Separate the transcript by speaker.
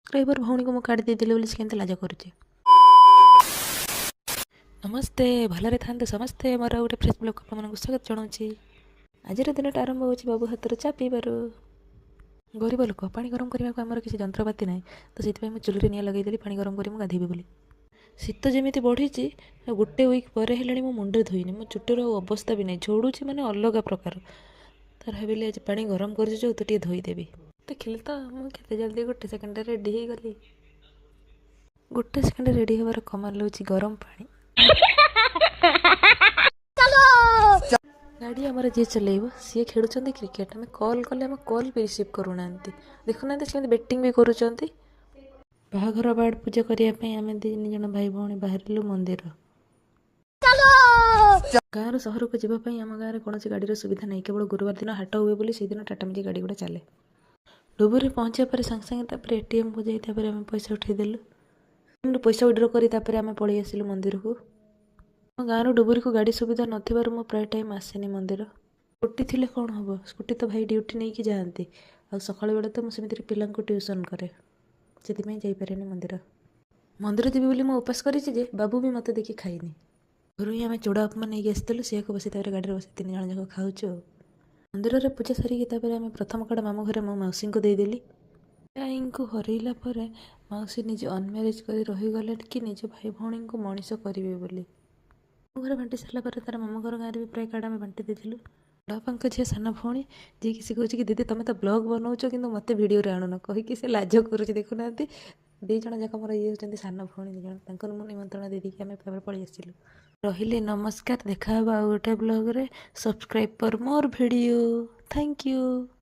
Speaker 1: Subscriber ଭଉଣୀକୁ ମୁଁ କାଢ଼ି ଦେଇଦେଲି ବୋଲି ସେ କେମିତି ଲାଜ କରୁଛି। ନମସ୍ତେ, ଭଲରେ ଥାନ୍ତୁ ସମସ୍ତେ। ମୋର ଆଉ ଗୋଟେ ଫ୍ରେଶ୍ ବ୍ଲଗ୍ ଆପଣମାନଙ୍କୁ ସ୍ୱାଗତ ଜଣାଉଛି। ଆଜିର ଦିନଟା ଆରମ୍ଭ ହେଉଛି ବାବୁ ହାତରୁ ଚା ପିଇବାରୁ। ଗରିବ ଲୋକ, ପାଣି ଗରମ କରିବାକୁ ଆମର କିଛି ଯନ୍ତ୍ରପାତି ନାହିଁ, ତ ସେଥିପାଇଁ ମୁଁ ଚୁଲିରେ ନିଆଁ ଲଗେଇଦେଲି, ପାଣି ଗରମ କରି ମୁଁ ଗାଧେଇବି ବୋଲି। ଶୀତ ଯେମିତି ବଢ଼ିଛି, ଗୋଟେ ୱିକ୍ ପରେ ହେଲାଣି ମୁଁ ମୁଣ୍ଡ ଧୋଇନି। ମୋ ଚୁଟିର ଆଉ ଅବସ୍ଥା ବି ନାହିଁ, ଝଡ଼ୁଛି ମାନେ ଅଲଗା ପ୍ରକାର। ତାର ଭାବିଲି, ଆଜି ପାଣି ଗରମ କରିଛି ଯେଉଁ, ତ ଟିକେ ଧୋଇଦେବି। ଦେଖିଲି ତ, ମୁଁ କେତେ ଜଲ୍ଦି ଗୋଟେ ସେକେଣ୍ଡରେ ରେଡ଼ି ହେଇଗଲି। ଗୋଟେ ସେକେଣ୍ଡ ରେଡ଼ି ହେବାର କମାଲ ହେଉଛି ଗରମ ପାଣି। ଗାଡ଼ି ଆମର ଯିଏ ଚଲେଇବ, ସିଏ ଖେଳୁଛନ୍ତି କ୍ରିକେଟ। ଆମେ କଲ୍ କଲେ ଆମେ କଲ୍ ବି ରିସିଭ୍ କରୁନାହାନ୍ତି। ଦେଖୁନାହାନ୍ତି, ସେ କେମିତି ବେଟିଂ ବି କରୁଛନ୍ତି। ବାହାଘର ବାର୍ଡ଼ ପୂଜା କରିବା ପାଇଁ ଆମେ ତିନି ଜଣ ଭାଇ ଭଉଣୀ ବାହାରିଲୁ ମନ୍ଦିର। ଗାଁରୁ ସହରକୁ ଯିବା ପାଇଁ ଆମ ଗାଁରେ କୌଣସି ଗାଡ଼ିର ସୁବିଧା ନାହିଁ। କେବଳ ଗୁରୁବାର ଦିନ ହାଟ ହୁଏ ବୋଲି ସେଇଦିନ ଟାଟା ମ୍ୟାଜିକ୍ ଗାଡ଼ି ଗୁଡ଼ା ଚାଲେ। ଡୁବୁରି ପହଞ୍ଚିବା ପରେ ସାଙ୍ଗେ ସାଙ୍ଗେ ତାପରେ ଏଟିଏମ୍କୁ ଯାଇ ତାପରେ ଆମେ ପଇସା ଉଠେଇଦେଲୁ। ପଇସା ୱିଡ୍ର କରି ତାପରେ ଆମେ ପଳେଇ ଆସିଲୁ ମନ୍ଦିରକୁ। ଆମ ଗାଁରୁ ଡୁବୁରିକୁ ଗାଡ଼ି ସୁବିଧା ନଥିବାରୁ ମୁଁ ପ୍ରାୟ ଟାଇମ୍ ଆସେନି ମନ୍ଦିର। ସ୍କୁଟି ଥିଲେ କ'ଣ ହେବ? ସ୍କୁଟି ତ ଭାଇ ଡ୍ୟୁଟି ନେଇକି ଯାଆନ୍ତି, ଆଉ ସକାଳ ବେଳେ ତ ମୁଁ ସେମିତିରେ ପିଲାଙ୍କୁ ଟ୍ୟୁସନ୍ କରେ, ସେଥିପାଇଁ ଯାଇପାରେନି ମନ୍ଦିର। ମନ୍ଦିର ଯିବି ବୋଲି ମୁଁ ଉପାସ କରିଛି ଯେ ବାବୁ ବି ମୋତେ ଦେଖି ଖାଇନି। ଘରୁ ହିଁ ଆମେ ଚୁଡ଼ା ଉପମା ନେଇକି ଆସିଥିଲୁ। ସେଇଆକୁ ବସି ତାପରେ ଗାଡ଼ିରେ ବସି ତିନି ଜଣ ଯାକ ଖାଉଛୁ। ଆଉ ମନ୍ଦିରରେ ପୂଜା ସାରିକି ତାପରେ ଆମେ ପ୍ରଥମ କାର୍ଡ଼ ମାମୁଁ ଘରେ ମୋ ମାଉସୀଙ୍କୁ ଦେଇଦେଲି। ଆଈଙ୍କୁ ହରେଇଲା ପରେ ମାଉସୀ ନିଜେ ଅନମ୍ୟାରେଜ୍ କରି ରହିଗଲେ କି ନିଜ ଭାଇ ଭଉଣୀଙ୍କୁ ମଣିଷ କରିବେ ବୋଲି। ମାମୁଁ ଘରେ ବାଣ୍ଟି ସାରିଲା ପରେ ତାର ମାମୁଁ ଘର ଗାଁରେ ବି ପ୍ରାୟ କାର୍ଡ଼ ଆମେ ବାଣ୍ଟି ଦେଇଥିଲୁ। ବଡ଼ବାପାଙ୍କ ଝିଅ ସାନ ଭଉଣୀ ଯିଏକି, ସେ କହୁଛି କି, "ଦିଦି, ତମେ ତ ବ୍ଲଗ୍ ବନଉଛ, କିନ୍ତୁ ମୋତେ ଭିଡ଼ିଓରେ ଆଣୁନ" କହିକି ସେ ଲାଜ କରୁଛି। ଦେଖୁନାହାନ୍ତି, ଦୁଇ ଜଣ ଯାକ ମୋର ଇଏ ହେଉଛନ୍ତି ସାନ ଭଉଣୀ ଦୁଇ ଜଣ। ତାଙ୍କର ମୁଁ ନିମନ୍ତ୍ରଣ ଦେଇକି ଆମେ ତାପରେ ପଳେଇ ଆସିଲୁ। ରହିଲି, ନମସ୍କାର। ଦେଖା ହେବ ଆଉ ଗୋଟେ ବ୍ଲଗ୍ରେ। Subscribe for more video. Thank you.